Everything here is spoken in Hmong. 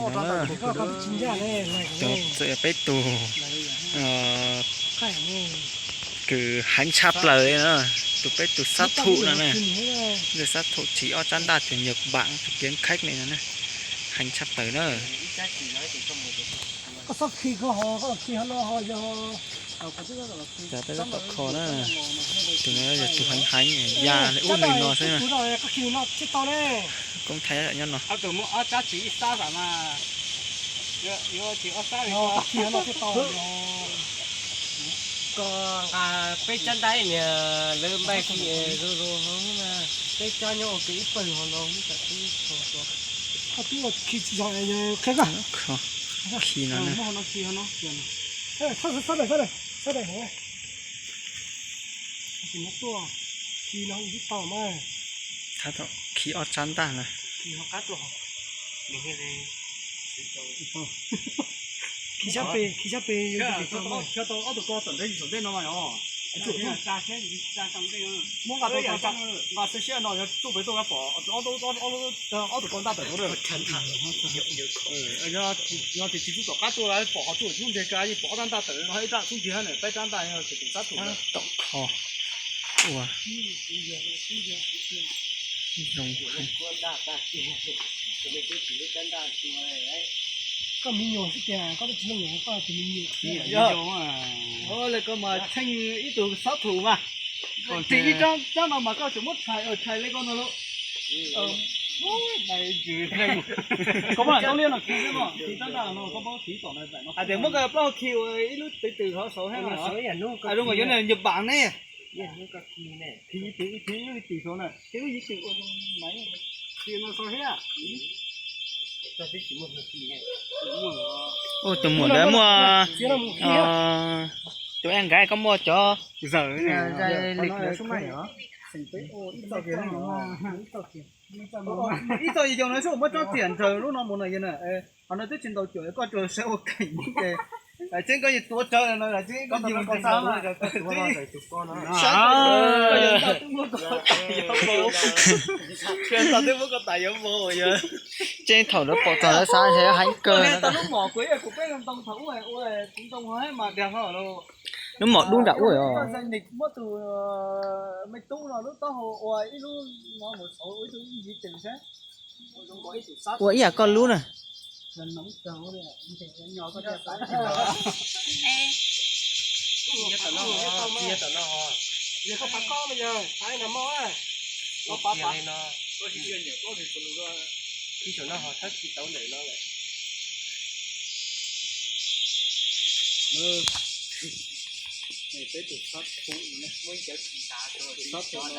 No na, tus txawm yog peb tus kws heev tshaj plaws li na, tus peb tus xab thum no na, tus xab thum khi ob tsab ntaj tus Nhật Bản tus kiav kheeb li no na, heev tshaj plaws na. Peb tab tom kho na, tus no yog tus heev heev ya li ub li no xwb na. Koob Thaib nyob no. Koj nqa peb tsab ntaj niag lawv npaij xi zoo zoo na, peb tsab nyob ua ke ib pawg ho no. Kho, khi no na. Tab tom khi ob tsab ntaj na. Khi sab pem, khi sab pem. Muab nqa tau, nqa xwb siab no yog tsuj pem tuaj pom ob tug ko ntaj tawm no. Yog tias tsis txhob tom qab tuaj pom qhov tsuj tub ntiag ka yeej pom ob rab ntaj tawm no ib rab xub ntiag na, peb rab ntaj yog tus xab thum na. Tom kho ua zoo. Koj me nyuam xwb tiag, koj twb tsis muaj nyuam, koj tus me nyuam. Yog, lawv koj mas tsheej ib tug xab thum mas, ris ib rab, rab no mas koj tseem muab tshais, tshais li koj no lauj. Koj muab lam tau liaj no khi xwb no, khi rab ntaj no koj muab khi tom no. Hais tias muab koj plaub hau khi ua ib lub twv twm hauv saud thiab no. Zoo nkaus cov niag Nhật Bản ne. Khi ib twm, khi ib twm saud na, khi ib twm ua zoo mas. Khi no saud thiab. Tus muam ntawd muaj, tus en nkav koj muaj cov zawm li. Ib txoj yog no xwb muab rab riam nrhaws lub no mus no yog na. Qhov no twb tsis ntaus cuam, koj tsuas saib ua keem ces tseeb koj yeej tuav rawv no, tseeb koj yug koj xav. Saib koj yog ntau twb muab koj tas yuav mus, koj ntau twb muab koj tas yuav mus yog. Tseeb thaum lawv pom txog lawv xav ntshe heev kawg. Tau lub mom kuv ib kuv peb ntoo thaum ub ua kuv ntoo mas diag hlo lauj. Lub mom dub nram ub os. Muab tus me tub no lub taub hau ua ib lub no mus xauv ua ib tug ib ntsis twm saib. Ua ib yam koj lub na. Peb tus xab thum, tus xab thum no,